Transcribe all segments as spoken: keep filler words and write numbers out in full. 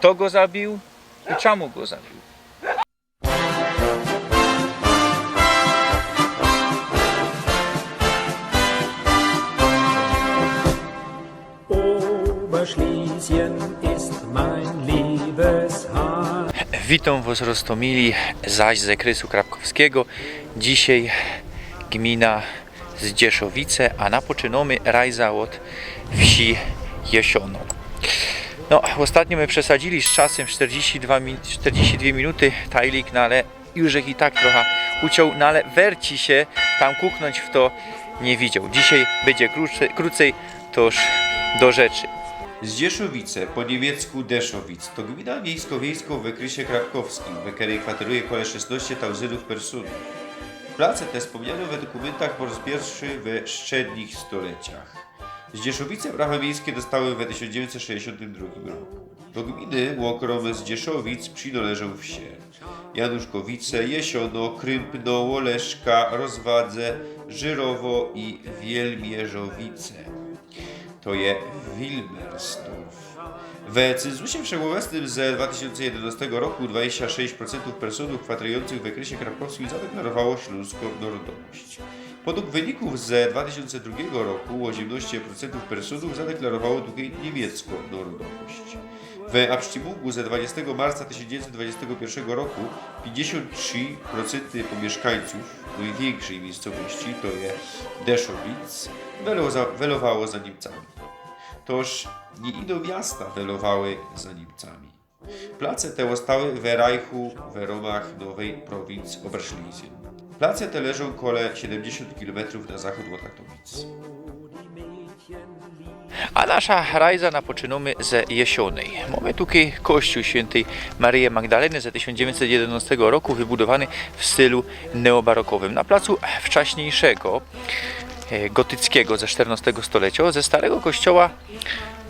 Kto go zabił i czemu go zabił? Oberschlesien ist mein Liebeshain. Witōm wos roztōmili zaś ze krysu krapkowskigo. Dzisiej gmina Zdzieszowice, a napoczynōmy rajza ôd wsi Jesiono. No, ôstatnio my przesadzili z czasym, sztyrdziści dwa min-, sztyrdziści dwie minuty, tajlik, no ale już ich i tak trocha uciōł, no ale werci sie tam kuknōńć, fto niy widzioł. Dzisiej bydzie krōcy-, krōcyj, toż do rzeczy. Zdzieszowice, po niymiecku Derschowitz, to gmina miejsko-wiejsko w ôkrysie krapkowskim, we kerej kwateruje kole szesnŏście tauzyniōw personōw. Place te spōmniano we dokōmyntach po rŏz piyrszy we strzednich stoleciach. Zdzieszowice prawa miejske dostały we tysiōnc dziewiyńćset sześćdziesiōntym drugim roku. Do gminy ôkrōm Zdzieszowic przinŏleżōm wsie: Januszkowice, Jesiono, Krympno, Ôleszka, Rozwadze, Żyrowo i Wielmierzowice. To je Wilmersdorf. We cynzusie wszechobecnym ze dwa tysiōnce jedynŏstego roku dwadzieścia sześć procentōw personōw kwaterujōncych w ôkrysie krapkowskim zadeklarowało ślōnskõ nŏrodowość. Podug wynikōw ze dwa tysiōnce drugigo roku ôziymnŏście procentōw personōw zadeklarowało tukej niymiecko nŏrodowość. We absztymungu ze dwadzieścia marca tysiōnc dziewiyńćset dwadzieścia piyrszego roku piyńćdziesiōnt trzi procenty pōmiyszkańcōw nojwiyńkszyj miyjscowości, to je Derschowitz, welo-, za-, welowało za Niymcami. Toż niy ino miasta welowały za Niymcami. Place te ôstały we Reichu, we rōmach nowyj prowincji Oberschlesien. Place te leżōm kole siedymdziesiōnt kilometrōw na zachod ôd Katowic. A nasza rajza napoczynōmy ze Jesionej. Mōmy tukej kościōł świyntyj Maryje Magdaleny ze tysiōnc dziewiyńćset jedynŏstego roku, wybudowany w stylu neobarokowym. Na placu wczaśniyjszego, e, gotyckigo ze sztyrnŏstego stolecio, ze starego kościoła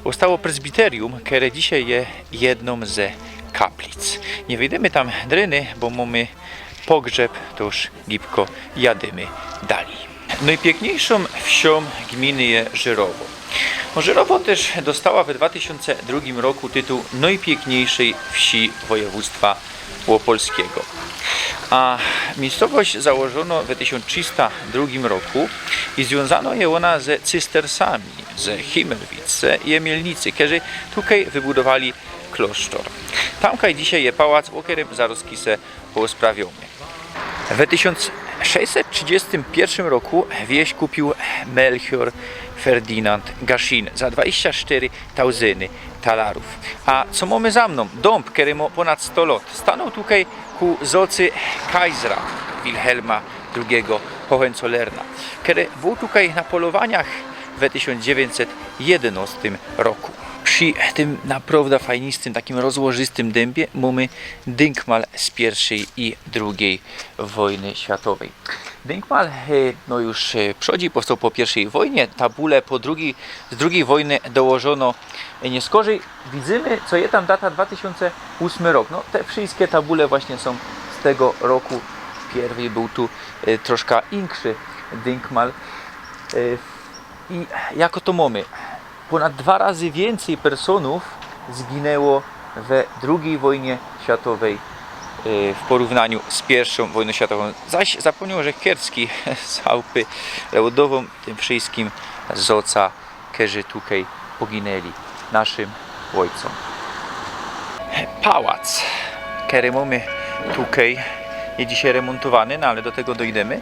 ôstało prezbiterium, kere dzisiej je jednōm ze kaplic. Niy wejdymy tam dryny, bo mōmy pogrzeb, to już gibko jadymy dalij. Nojpiykniyjszōm wsiōm gminy je Żyrowo. No, Żyrowo tyż dostała we dwa tysiōnce drugim roku tytuł nojpiykniyjszyj wsi wojewōdztwa ôpolskigo. A miyjscowość założono we tysiōnc trzista drugim roku i zwiōnzano je ôna ze cystersami ze Himmelwitz i Mielnicy, kerzy tukej wybudowali klosztor. Tamkej dzisiej je pałac, ô kerym zarŏzki se porozprawiōmy. We tysiōnc sześćset trzidziestym piyrszym roku wieś kupiōł Melchior Ferdynand Gaschin za dwadzieścia sztyry tauzyny talarōw. A co mōmy za mnōm? Dōmb, kery mŏ pōnad sto lŏt. Stanōł tukej ku zŏcy Kaisera Wilhelma drugigo Hohenzollerna, kery bōł tukej na polowaniach we tysiōnc dziewiyńćset jedynŏstym roku. Przi tym naprŏwdã fajnistym, takim rozłożistym dōmbie mōmy dynkmal z piyrwszyj i drugij wojny światowyj. Dynkmal, e, no już, e, przodzi powstoł po piyrwszyj wojnie, tabule po drugij, z drugij wojny dołożono, e, niyskorzij. Widzymy, co je tam data dwa tysiōnce ôsmy rok. No, te wszyjske tabule właśnie sōm z tego roku. Piyrwij bōł tu, e, troszka inkszy dynkmal. E, i jako to mōmy? Pōnad dwa razy wiyncyj personōw zginło we drugij wojnie światowyj, e, w porównaniu z piyrwszōm wojnōm światowōm. Zaś zapōmniŏł, że Kercki z chałpy, ale ôdŏwōm tym wszyjskim zŏca, kerzy tukej poginęli, naszym ôjcōm. Pałac, kery mōmy tukej, je dzisiej remōntowany, no ale do tego dojdymy.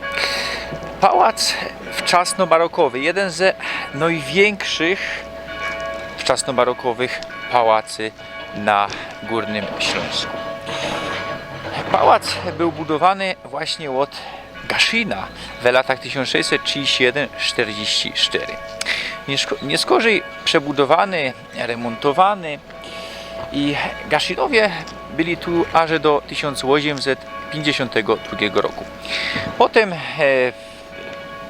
Pałac wczasnobarokowy, jedyn ze nojwiynkszych wczasnobarokowych pałacy na Gōrnym Ślōnsku. Pałac bōł budowany właśnie ôd Gaszina we latach tysiōnc sześćset trzidziści jedyn sztyrdziści sztyry. Niysko-, niyskorzij przebudowany, remōntowany i Gaszinowie byli tu aże do tysiōnc ôziymset piyńćdziesiōntego drugigo roku. Potym, e,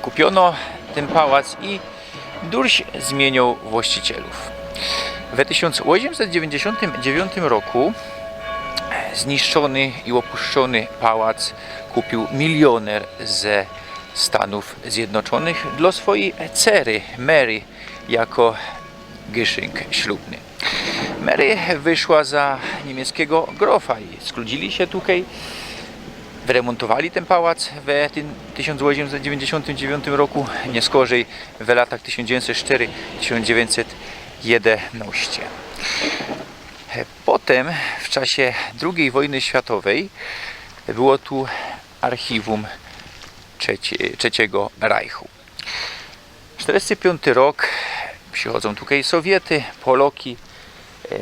kupiono tyn pałac i durś zmiynioł właścicielōw. We tysiōnc ôziymset dziewiyńćdziesiōntym dziewiōntym roku zniszczōny i ôpuszczōny pałac kupiōł milioner ze Stanōw Zjednoczōnych dlŏ swojij cery Mary jako gyszynk ślubny. Mary wyszła za niemieckiego grofa i skludzili sie tukej. Wyremontowali tyn pałac we tym tysiōnc ôziemset dziewiyńćdziesiōntym dziewiōntym roku, niy skorzyj we latach tysiōnc dziewiyńćset sztery tysiōnc dziewiyńćset jedynŏście. Potym, w czasie drugij wojny światowej, było tu archiwum trzecie, trzeciego Reichu. Sztyrdziesty piōnty rok, przichodzōm tukej Sowiety, Poloki, e,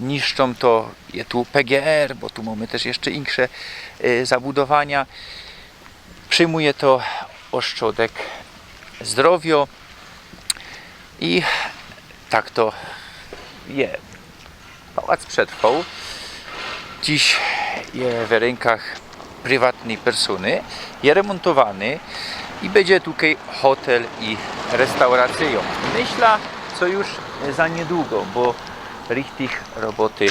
niszczōm to, je tu P G R, bo tu mōmy tyż jeszcze insze, e, zabudowania. Przijmuje to Ôstrzodek Zdrowiŏ i tak to je. Pałac przetrwoł. Dziś je we rynkach priwatnyj persōny, je remontowany i bydzie tukej hotel i restauracyjŏ. Myślã, co już za niydługo, bo richtig roboty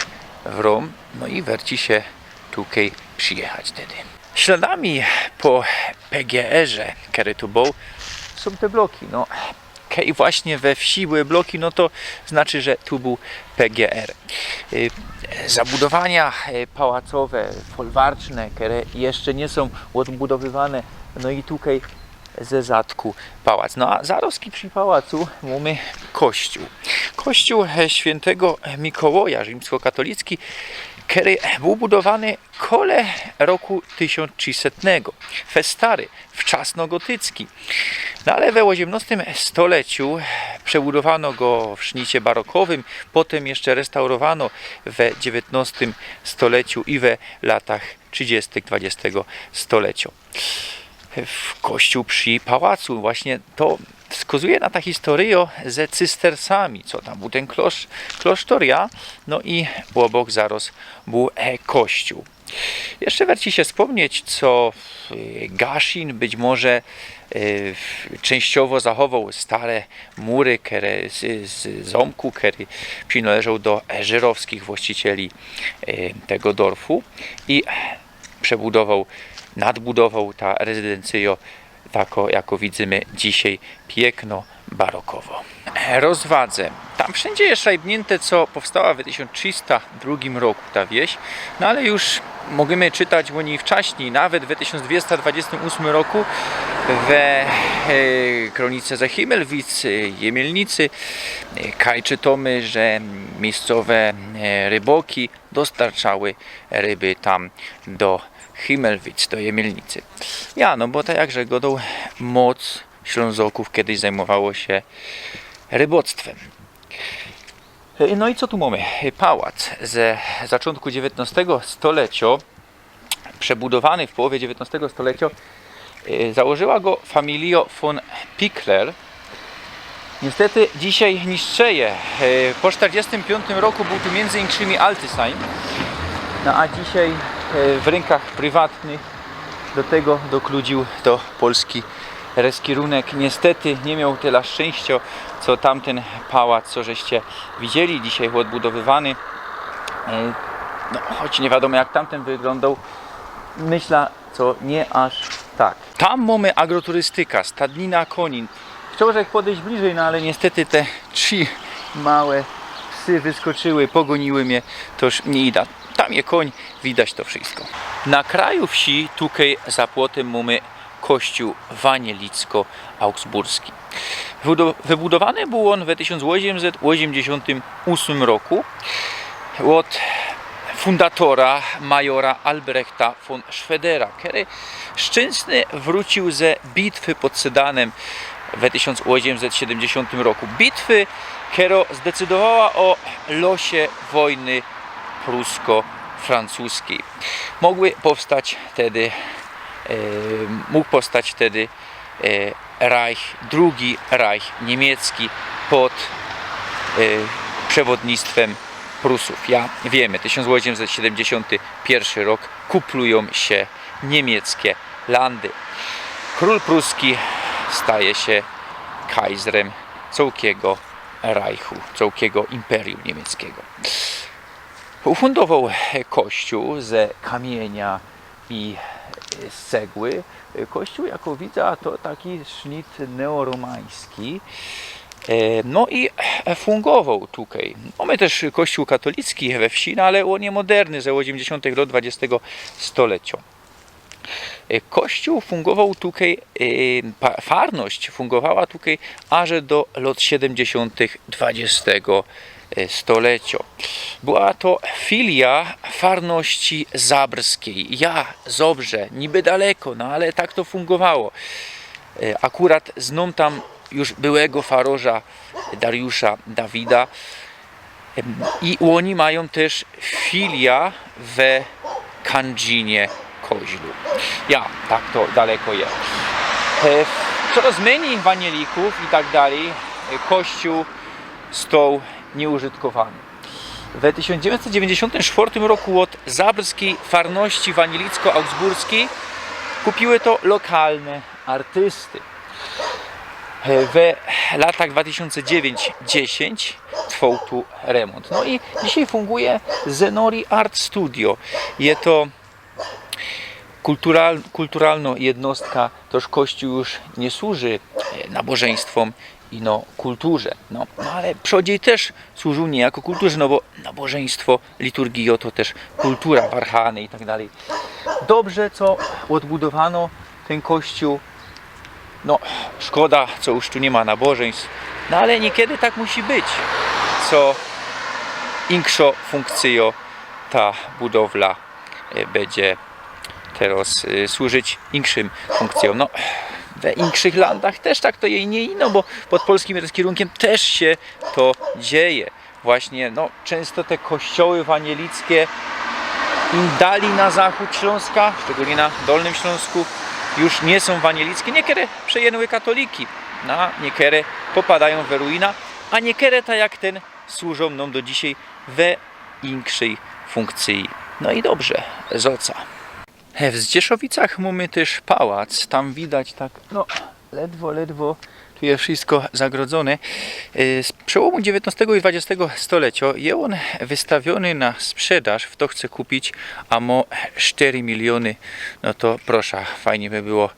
wrōm, no i werci sie tukej przijechać tedy. Śladami po P G R-ze, kery tu bōł, sōm te bloki, no. Kej właśnie we wsi były bloki, no to znaczy, że tu bōł P G R. Y, zabudowania, y, pałacowe, folwarczne, kere jeszcze niy sōm ôdbudowywane, no i tukej ze zadku pałac. No a zarozki przi pałacu mōmy kościōł. Kościōł, e, świyntego Mikołaja, rzimskokatolicki, kery bōł budowany kole roku tysiōnc trzisetnego. Fest stary, wczasnogotycki. No ale we ôziymnostym stoleciu przebudowano go w sznicie barokowym, potym jeszcze restaurowano we dziewiyntnostym stoleciu i we latach trzidziestych dwudziestego stolecio. W kościōł przi pałacu, właśnie to wskazuje na ta historyjŏ ze cystersami, co tam bōł tyn klosz-, klosztor, ja, no i ôbok zaroz bōł, e, kościōł. Jeszcze werci sie spōmnieć, co, e, Gaszin być może, e, w-, czynściowo zachowoł stare mury, kere z, z zōmku, kery przinŏleżoł do, e, Żyrowskich, właścicieli, e, tego dorfu i przebudowoł, nadbudowoł ta rezydencyjŏ, tako jako widzymy dzisiej, piykno, barokowo. Rozwadze. Tam wszyndzie je szajbniynte, co powstała we tysiōnc trzista drugim roku ta wieś, no ale już możymy czytać ô nij wczaśnij, nawet we tysiōnc dwiesta dwudziestym ôsmym roku we, e, kronice ze Himmelwitz, e, Jemielnicy, e, kaj czytōmy, że miyjscowe, e, ryboki dostarczały ryby tam do Himmelwitz, do Jemielnicy. Ja, no bo tak jak żech godoł, moc Ślōnzoków kedyś zajmowało sie ryboctwym. E, no i co tu mōmy? Pałac ze zaczōntku dziewiyntnostego stolecio, przebudowany w połowie dziewiyntnostego stolecio, e, założyła go familijŏ von Pickler. Niystety dzisiej niszczeje. E, po sztyrdziestym piōntym roku bōł tu miyndzy inkszymi Altysheim, no a dzisiej, e, w rynkach priwatnych do tego dokludziōł to polski reskirunek. Niystety niy mioł tela szczynściŏ, co tamtyn pałac, co żeście widzieli, dzisiej ôdbudowywany. E, no, choć niy wiadōmo, jak tamtyn wyglōndoł, myślã, co niy aż tak. Tam mōmy agroturystyka, stadnina kōni. Chcioł żech podejś bliżyj, no ale niystety te trzi małe psy wyskoczyły, pogōniły mie, toż niy ida. Tam je kōń, widać to wszysko. Na kraju wsi, tukej za płotym, mōmy kościōł wanielicko-augsburski. Wybudo-, wybudowany bōł ôn we tysiōnc ôziymset ôziymdziesiōntym ôsmym roku ôd fundatora, majora Albrechta von Schwedera, kery szczynśliwie wrōciōł ze bitwy pod Sedanym we tysiōnc ôziymset siedymdziesiōntym roku. Bitwy, kero zdecydowała ô losie wojny prusko-francuskij. Mogły powstać wtedy, e, mōg powstać wtedy, e, Reich, drugi Reich niymiecki pod, e, przewodnictwym Prusōw. Ja, wiymy, tysiōnc ôziymset siedymdziesiōnty piyrszy rok, kuplujōm sie niymieckie landy. Krōl pruski staje sie kajzrym cołkigo Reichu, cołkigo Imperium Niymieckigo. Ufundowoł kościōł ze kamiynia i z cegły. Kościōł, jako widzã, to taki sznyt neoromański. E, No i fungowoł tukej. Mōmy tyż kościōł katolicki we wsi, no ale ôn je moderny, ze ôziymdziesiōntych lot dwadzieścia stolecjo. E, Kościōł fungowoł tukej, e, pa- farność fungowała tukej aże do lot siedymdziesiōntych dwadzieścia stolecjo. Była to filia farności zabrskij. Ja, Zobrze, niby daleko, no ale tak to fungowało. E, Akurat znōm tam już byłego faroża Dariusza Dawida. Em, I ôni majōm tyż filia we Kandżinie Koźlu. Ja, tak to daleko je. E, Coroz mynij wanielikōw i tak dalij. E, Kościōł stoł nieużytkowany. We tysiōnc dziewiyńćset dziewiyńćdziesiōntym sztwŏrtym roku ôd zabrskij farności wanielicko-augsburskij kupiły to lokalne artysty. E, We latach dwa tysiōnce dziewięć dziesięć trwoł tu remōnt. No i dzisiej funguje Zenori Art Studio. Je to kultural, kulturalnŏ jednostka, toż Kościōł już niy służy e, nabożyństwōm, ino kulturze. No, no ale przodzij tyż służył niyjako kulturze, no bo nabożyństwo, liturgijŏ to tyż kultura, warhany i tak dalij. Dobrze, co ôdbudowano tyn kościōł. No, szkoda, co już tu niy ma nabożyństw. No ale niykiedy tak musi być, co inkszŏ funkcyjŏ ta budowla e, bydzie teroz e, służyć inkszym funkcyjōm. No, we inkszych landach tyż tak to je, niy ino, bo pod polskim rozkierunkym tyż sie to dzieje. Właśnie, no, czynsto te kościoły wanielickie im dalij na zachōd Ślōnska, szczególnie na Dolnym Ślōnsku, już niy sōm wanielickie. Niykere przejynły katoliki, a niykere popadajōm we ruina, a niykere tak jak tyn służōm nōm do dzisiej we inkszyj funkcyji. No i dobrze, zoca. W Zdzieszowicach mōmy tyż pałac, tam widać tak, no, ledwo, ledwo, tu je wszysko zagrodzōne. Y, Z przełōmu dziewiyntnŏstego i dwadzieścia stolecjo je ôn wystawiōny na sprzedaż, fto chce kupić, a mo sztyry miliōny, no to proszã, fajnie by było,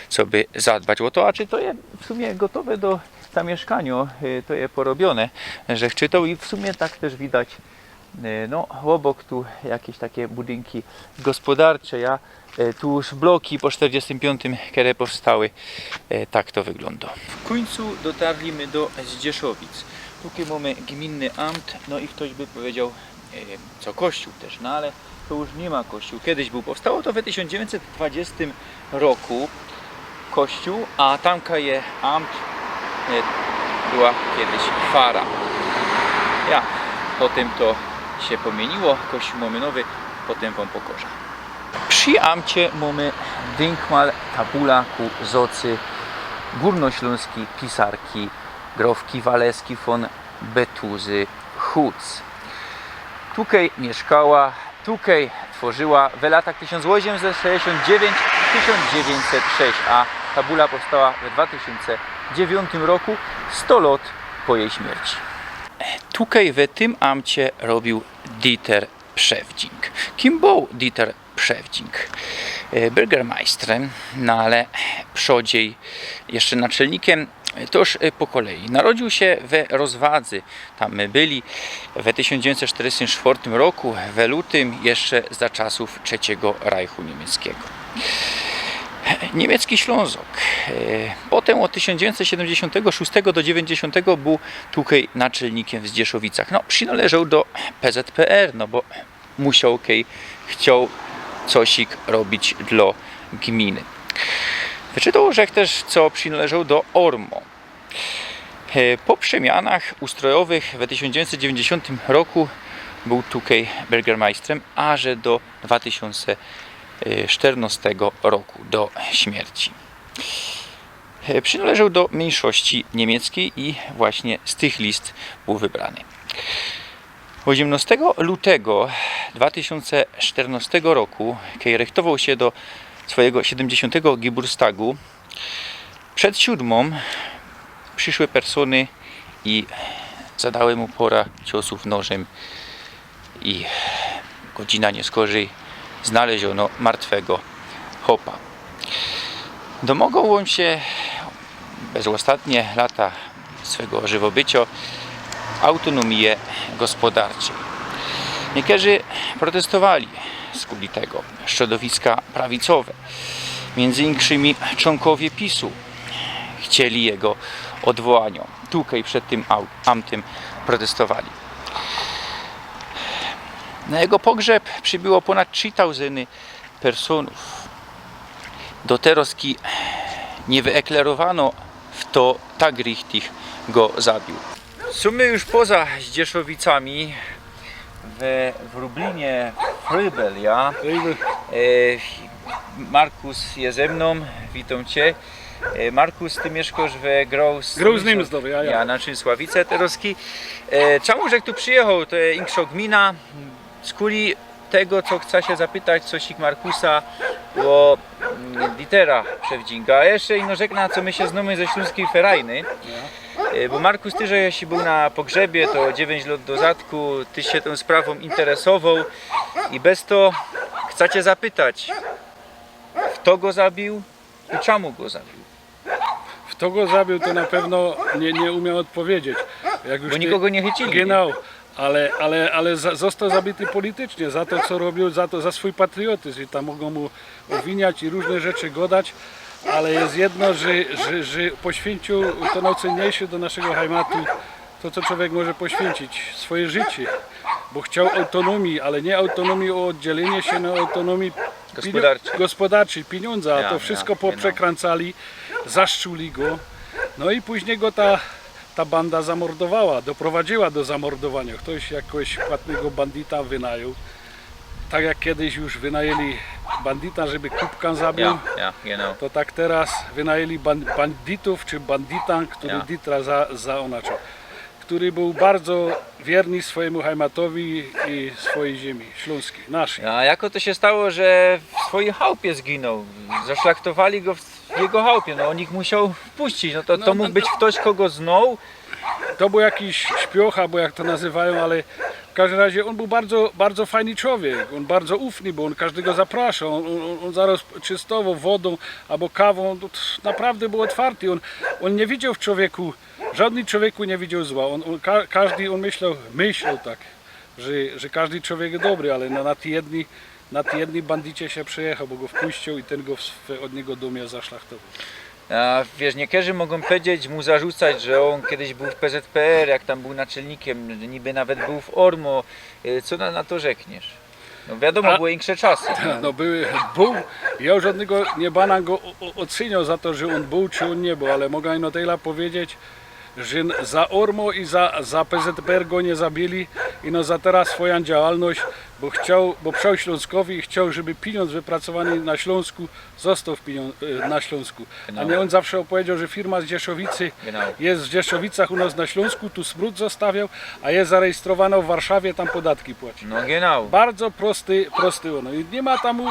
co by zadbać ô to, a czy to je w sumie gotowe do zamieszkaniŏ, y, to je porobiōne, żech czytoł i w sumie tak tyż widać, y, no, ôbok tu jakeś takie budynki gospodarcze, ja, y, tu już bloki po sztyrdziestym piōntym, kere powstały, y, tak to wyglōndŏ. W kōńcu dotarli my do Zdzieszowic. Tukej mōmy gminny amt, no i ftoś by powiedzioł, y, co kościōł tyż, no ale to już niy ma kościōł. Kedyś bōł, powstało to we tysiōnc dziewiyńćset dwadzieścia roku kościōł, a tamka je amt, e, była kedyś fara. Ja, potym to sie pomiyniło, kościōł mōmy nowy, potym wōm pokorzã. Przi amcie mōmy dynkmal tabula ku zocy gōrnoślōnskij pisarki grofki Waleski von Betuzy Hutz. Tukej miyszkała, tukej twŏrzyła we latach tysiōnc ôziymset sześćdziesiōnt dziewiyńć, tysiōnc dziewiyńćset sześć, a tabula powstała we dwa tysiōnce dziewiyntym roku, sto lot po jij śmierci. Tukej we tym amcie robiōł Dieter Przewdzink. Kim bōł Dieter Przewdzink? E, byrgermajstrym, no ale przodzij jeszcze naczelnikiym, to już, e, po kolei. Narodziōł sie we Rozwadzy, tam my byli, we tysiōnc dziewiyńćset sztyrdziestym sztwŏrtym roku, we lutym, jeszcze za czasōw Trzecigo Rajchu Niymieckiygo. Niymiecczi Ślōnzok. E, potym ôd tysiōnc dziewiyńćset siedymdziesiōntego szōstego do dziewiyńćdziesiōntego bōł tukej naczelnikiym w Zdzieszowicach. No, przinŏleżoł do P Z P R, no bo musioł, kej chcioł cosik robić dlŏ gminy. Wyczytoł żech tyż, co przinŏleżoł do ORMO. E, po przemianach ustrojowych we tysiōnc dziewiyńćset dziewiyńćdziesiōntym roku bōł tukej byrgermajstrym, aże do dwa tysiōnce sztyrnŏstego roku, do śmierci. E, przinŏleżoł do myńszości niymieckiej i właśnie z tych list bōł wybrany. Ôziymnŏstego lutego dwa tysiōnce sztyrnŏstego roku, kej rychtowoł sie do swojigo siedymdziesiōntego Geburstagu, przed siōdmōm prziszły persōny i zadały mu pora ciosōw nożym i godzina niyskorzij znaleziono martwego chopa. Domogoł ôn sie bez ôstatnie lata swego żywobycio, autonomije gospodarczyj. Niykerzy protestowali skuli tego. Środowiska prawicowe, miyndzy inkszymi czōnkowie pisu, chcieli jego ôdwołaniŏ. Tukej przed tym au-, amtym protestowali. Na jego pogrzeb przibyło pōnad trzi tauzyny personōw. Do terŏzki niy wyeklerowano, fto tak richtig go zabił. Sōm już poza Zdzieszowicami, we Wróblinie Frybel, ja. Frybel. E, Markus je ze mnōm, witōm cie. E, Markus, ty miyszkosz we Groß-, Großnimsdorf, ja, ja. Ja, na Czimsławice terŏzki. E, czamu żech tu przijechŏł? To je inkszŏ gmina. Skuli tego, co chcã sie zapytać, cosik Markusa ô, mm, Dietera Przewdzinga. A jeszcze ino rzeknã, co my sie znōmy ze Ślōnskij Ferajny. E, bo Markus, ty żeś bōł na pogrzebie, to dziewiyńć lŏt do zadku, ty sie tōm sprawōm interesowoł i bez to chcã cie zapytać, fto go zabił i czamu go zabił? Fto go zabił, to na pewno niy, niy umiã ôdpowiedzieć. Jak już Bo ty nikogo niy chycili, niy? Genau, ale, ale, ale za-, został zabity politycznie za to, co robił, za to, za swōj patriotyzm i tam mogōm mu ôwiniać i rōżne rzeczy godać, ale je jedno, że, że, że poświyncył to nojcynniejsze do naszego hajmatu, to, co czowiek może poświyncyć, swoje życie, bo chcioł autōnōmije, ale niy autōnōmije ô ôddzielynio sie, no autōnōmije pienio-, Gospodarczyj. Gospodarczyj, piniōndze, a Ja, to wszysko ja, genau. Poprzekrōnczali, zaszczuli go. No i późnij go ta, ta banda zamordowała, doprowadziyła do zamordowaniŏ. Ftoś jakoś płatnego bandita wynajōm. Tak jak kejsik już wynajęli bandita, żeby kubkã zabił, Ja, ja, genau. to tak teroz wynajęli ban-, banditōw czy banditã, kery Ja. Dietera za-, zaonacziōł. Kery bōł bardzo wierny swojymu hajmatowi i swojij ziymi, ślōnskij, naszij. A jako to sie stało, że w swojij chałpie zginōł? Zaszlachtowali go w jego chałpie, no ôn ich musioł wpuścić, no to, No, to mōg no, być no. ftoś, kogo znoł? To bōł jakiś śpioch, abo jak to nazywajōm, ale w kożdym razie ôn bōł bardzo, bardzo fajny czowiek, ôn bardzo ufny bōł, ôn kożdego zaproszoł, ôn, ôn, ôn zarŏz czystowoł wodōm abo kawōm, to, to naprŏwdã bōł ôtwarty, ôn, ôn niy widzioł w czowieku Żodny czowieku niy widzioł zła. Ôn, ôn, ka-, kożdy, ôn myśloł, myśloł tak, że, że kożdy czowiek je dobry, ale na, na tyj jednyj, na tyj jednyj bandycie sie przejechoł, bo go wpuścioł i tyn go w swe-, ôd niego dōmie zaszlachtowoł. A wiysz, niykerzy mogōm pedzieć, mu zarzucać, że ôn kejsik bōł w P Z P R, jak tam bōł naczelnikym, niby nawet bōł w ORMO. Y, co na, na to rzekniesz? No wiadōmo, A- były insze czasy. No były, bōł. Jŏ żodnego niy bana go ô-, ô-, ôcyniōł za to, że ôn bōł czy ôn niy bōł, ale moga ino tela pedzieć, że za ORMO i za, za P Z P R go niy zabili, ino za teroz swojã działalność, bo chcioł, bo prziōł Ślōnskowi i chcioł, żeby piniōndz wypracowany na Ślōnsku został w piniōn-, y, na Ślōnsku. A Genau. niy ôn zawsze ôpowiedzioł, że firma z Dzieszowicy Genau. je w Dzieszowicach u nŏs na Ślōnsku, tu smrōd zostawioł, a je zarejestrowano w Warszawie, tam podatki płaci. No genau. Bardzo prosty, prosty ôno. I niy ma tam, u-,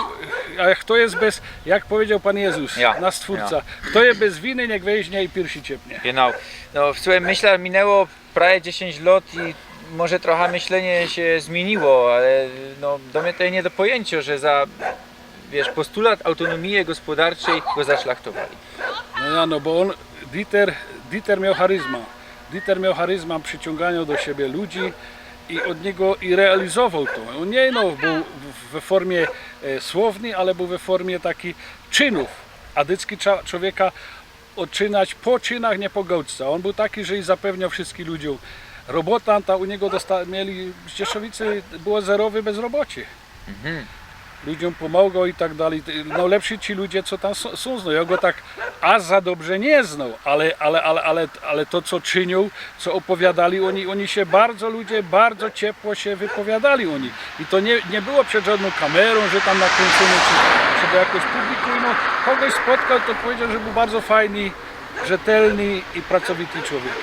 a fto je bez, jak pedział Pōn Jezus, Ja, nasz Stwōrca, ja. fto je bez winy, niych weźnie i piyrszy ciepnie. Genau. No słuchej, myślã, minło prawie dziesiyńć lŏt i może trocha myślenie sie zmiyniło, ale no, do mie to niy do pojyńciŏ, że za, wiysz, postulat autōnōmije gospodarczyj go zaszlachtowali. No ja, no bo ôn, Dieter, Dieter mioł charyzmã. Dieter mioł charyzmã prziciōnganiŏ do siebie ludzi i ôd niego i realizowoł to. Ôn niy, no, bōł w, we formie, e, słownyj, ale bōł we formie takich czynōw. A dycki cza-, czowieka ôczynać po czynach, niy po gŏdce. Ôn bōł taki, że i zapewnioł wszyjskich ludziōm robotã, ta u niego dosta-, mieli, w Dzieszowicy było zerowe bezrobocie. Mhm. Ludziōm pōmogoł i tak dalij. Nojlepszy ci ludzie, co tam sōm, sōm, no. Jŏ go tak aż za dobrze niy znoł, ale, ale, ale, ale, ale to, co czynioł, co ôpowiadali, ôni, ôni sie bardzo, ludzie bardzo ciepło sie wypowiadali ô nich. I to niy, niy było przed żodnōm kamerōm, że tam nakrōncōne, czy, czy do jakoś publikōm. No, kogoś spotkoł, to pedział, że bōł bardzo fajny, rzetelny i pracowity czowiek.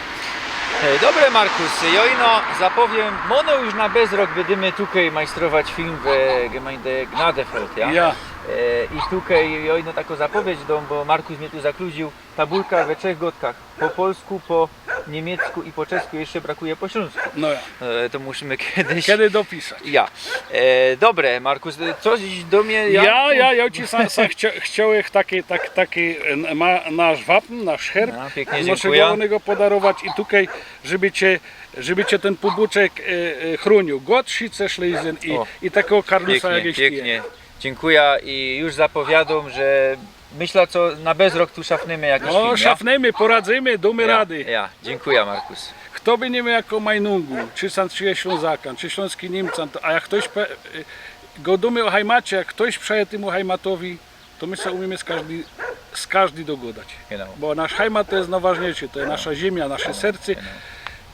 E, dobre, Markus, jŏ ino zapowiym, mōno już na bezrok bydymy tukej majstrować film we Gemeinde Gnadefeld, ja? Ja. E, I tukej jŏ ino takõ zapowiydź dōm, bo Markus mie tu zakluziōł. Tabulka we trzech gŏdkach. Po polsku, po niymiecku i po czesku, jeszcze brakuje po ślōnsku. No ja. E, to musimy kiedyś... Kiedy dopisać? Ja. E, dobre, Markus, coś do mie? Ja, ja, ja ci sam, sam chcia, chciałech taki, tak, taki e, ma, nasz wapń, nasz herb. No, pięknie, Naszego dziękuję. Ładnego podarować i tukej, żeby cie, żeby cie tyn pubuczek e, e, chrōniōł. Gŏd Szyce Schlesien i, O. i takiego karlusa Pięknie, jak jeś ty. Pięknie. Dziękuję i już zapowiadōm, że myślę, co na bezrok tu szafnymy jakiś No, film, ja? Szafnymy, poradzymy, dōmy Ja, rady. Ja, dziękuję, Markus. Chto by niy mioł jako Meinungu, czy sam czy je Ślōnzokã, czy ślōnski Niymcã, to, a jak ftoś pe- y, gŏdōmy ô Heimacie, jak ftoś przeje tymu Heimatowi, to my sie umiymy z kŏżdy, z kŏżdy dogŏdać. Genau. Bo nasz Heimat to je nojważniyjsze, to je nasza ziymiŏ, nasze serce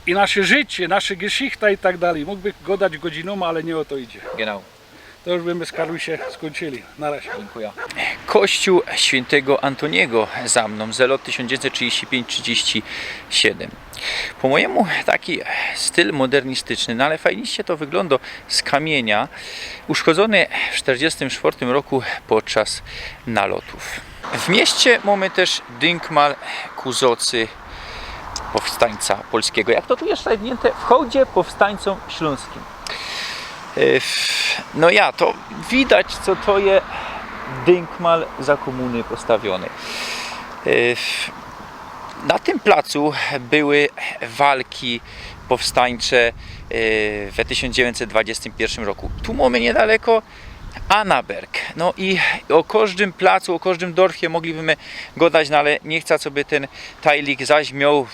i nasze życie, nasze Geschichte i tak dalij. Mōgłbych gŏdać godzinōma, ale niy ô to idzie. Genau. To już bymy z Karlusie skōńczyli. Na razie. Dziękuję. Kościół świętego Antoniego za mną, zelot tysiōnc dziewięćset trzydzieści pięć trzydzieści siedem. Po mojemu taki styl modernistyczny, no ale fajnie to wyglądŏ z kamienia, uszkodzony w czterdziestym czwartym roku podczas nalotów. W mieście mamy też dynkmal ku zŏcy powstańca polskiego. Jak to tu jest szajbnięte? W hołdzie powstańcom śląskim. E, w- No ja, to widać, co to je dynkmal za komuny postawiony. E, w- Na tym placu były walki powstańcze e, we tysiōnc dziewięćset dwadzieścia pierwszym roku. Tu mamy niedaleko Annaberg. No i o kożdym placu, o kożdym dorfie moglibymy godać, no ale niy chcã, co by tyn tajlik zaś mioł,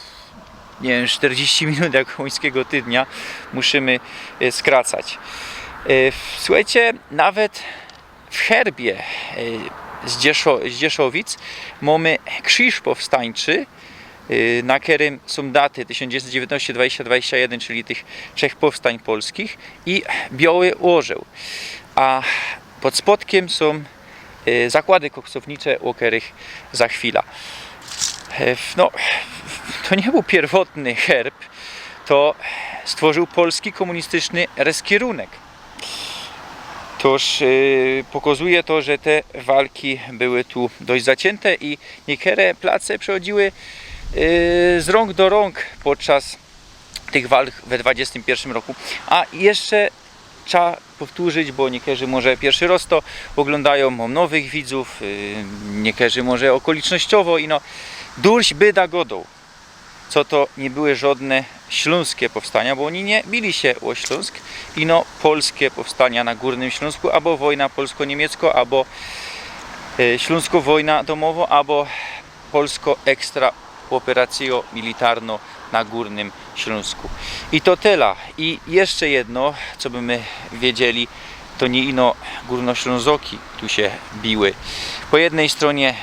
niy wiym, czterdzieści minut jak łońskigo tydnia. Musimy e, skracać. E, w- Słuchejcie, nawet w herbie e, z, Dzieszo, z Dzieszowic mamy krziż powstańczy, e, na kerym sōm daty tysiōnc dziewięćset dziewiętnaście, dwadzieścia, dwadzieścia jeden, czyli tych trzech powstań polskich, i bioły ôrzeł. A pod spodkym sōm e, zakłady koksownicze, ô kerych za chwila. E, w- No, to niy bōł piyrwotny herb, to stworził polski komunistyczny reskierunek. Toż e, pokazuje to, że te walki były tu dość zacięte i niekere place przechodziły e, z rōng do rōng podczas tych walk we dwadzieścia pierwszym roku. A jeszcze trzeba powtōrzić, bo niekerzy może piyrszy roz to ôglōndajōm, mōm nowych widzōw, e, niekerzy może ôkolicznościowo, i no, durś byda godoł, co to niy były żodne ślōnskie powstania, bo ôni niy bili sie ô Ślōnsk, ino polskie powstania na Gōrnym Ślōnsku, abo wojna polsko-niymiecko, abo e, ślōnsko wojna dōmowo, abo polsko ekstra operacyjo militarno na Gōrnym Ślōnsku. I to tela. I jeszcze jedno, co by my wiedzieli, to niy ino Gōrnoślōnzoki tu sie biły. Po jednyj strōnie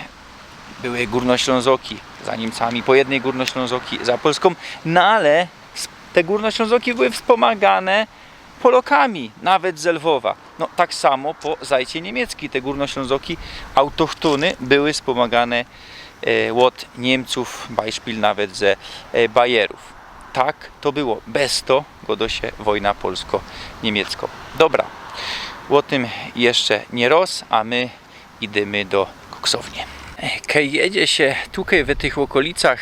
były Gōrnoślōnzoki za Niymcami, po jednyj Gōrnoślōnzoki za Polskōm, no ale s- te Gōrnoślōnzoki były wspōmagane Polokami, nawet ze Lwowa. No, tak samo po zajcie niymiecki te Gōrnoślōnzoki autochtōny były wspōmagane e, ôd Niymcōw, Beispiel nawet ze e, Bayerōw. Tak to było. Bez to godo sie wojna polsko-niymiecko. Dobra, ô tym jeszcze niy roz, a my idymy do koksownie. E, Kej jedzie sie tukej we tych ôkolicach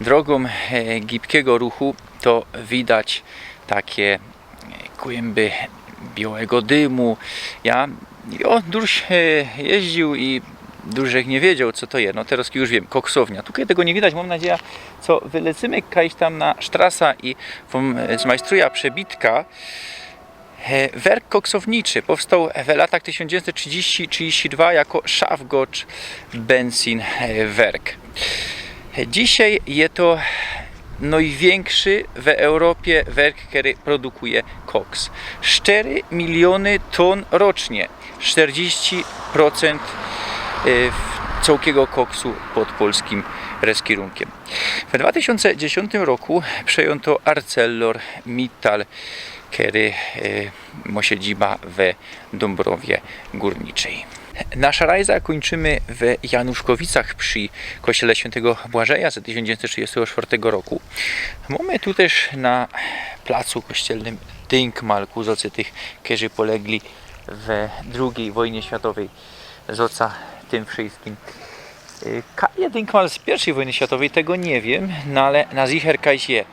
drogōm e, gibkigo ruchu, to widać takie kłymby biołego dymu. Ja, jo, durś e, jeździōł i durś żech niy wiedzioł, co to je. No, teroz już wiym, koksownia. Tukej tego niy widać, mōm nadzieja, co wylecymy kajś tam na sztrasa i wōm e, zmajstruja przebitka. E, Werk koksowniczy powstoł w latach tysiōnc dziewięćset trzydzieści trzydzieści dwa jako Schaffgott Benzin e, Werk. Dzisiej je to nojwiynkszi w Europie werk, kery produkuje koks. Sztery miliōny tōn rocznie, sztyrdziści procent e, w- cołkigo koksu pod polskim reskierunkym. W dwa tysiōnce dziesiōntym roku przejōnto Arcelor Mittal, kery e, mo siedziba we Dąbrowie Górniczej. Nasza rajza kōńczymy w Januszkowicach przi kościele świętego Błażeja z tysiōnc dziewięćset trzydziestego czwartego roku. Mōmy tu tyż na placu kościelnym dynkmal ku zŏcy tych, kerzy polegli we drugij wojnie światowej, zoca tym wszyjskim. Y, ka-, jedyn kmal z piyrwszyj wojny światowej, tego niy wiym, no ale na zicher kajś je.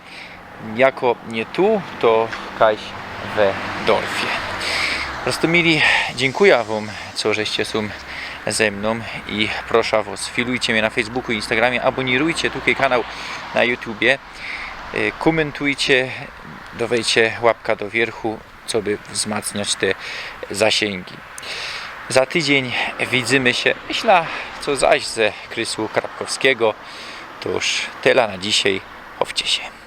Jako niy tu, to kajś we dorfie. Po prostu, mili, dziynkuja wōm, co żeście sōm ze mnōm i proszã wos, filujcie mie na Facebooku i Instagramie, abōnirujcie tukej kanał na YouTubie, y, kōmyntujcie, dŏwejcie łapka do wiyrchu, coby wzmacniać te zasiyńgi. Za tydziyń widzymy sie, myślã, co zaś ze krysu Krapkowskigo. To już tela na dzisiej. Chowcie sie.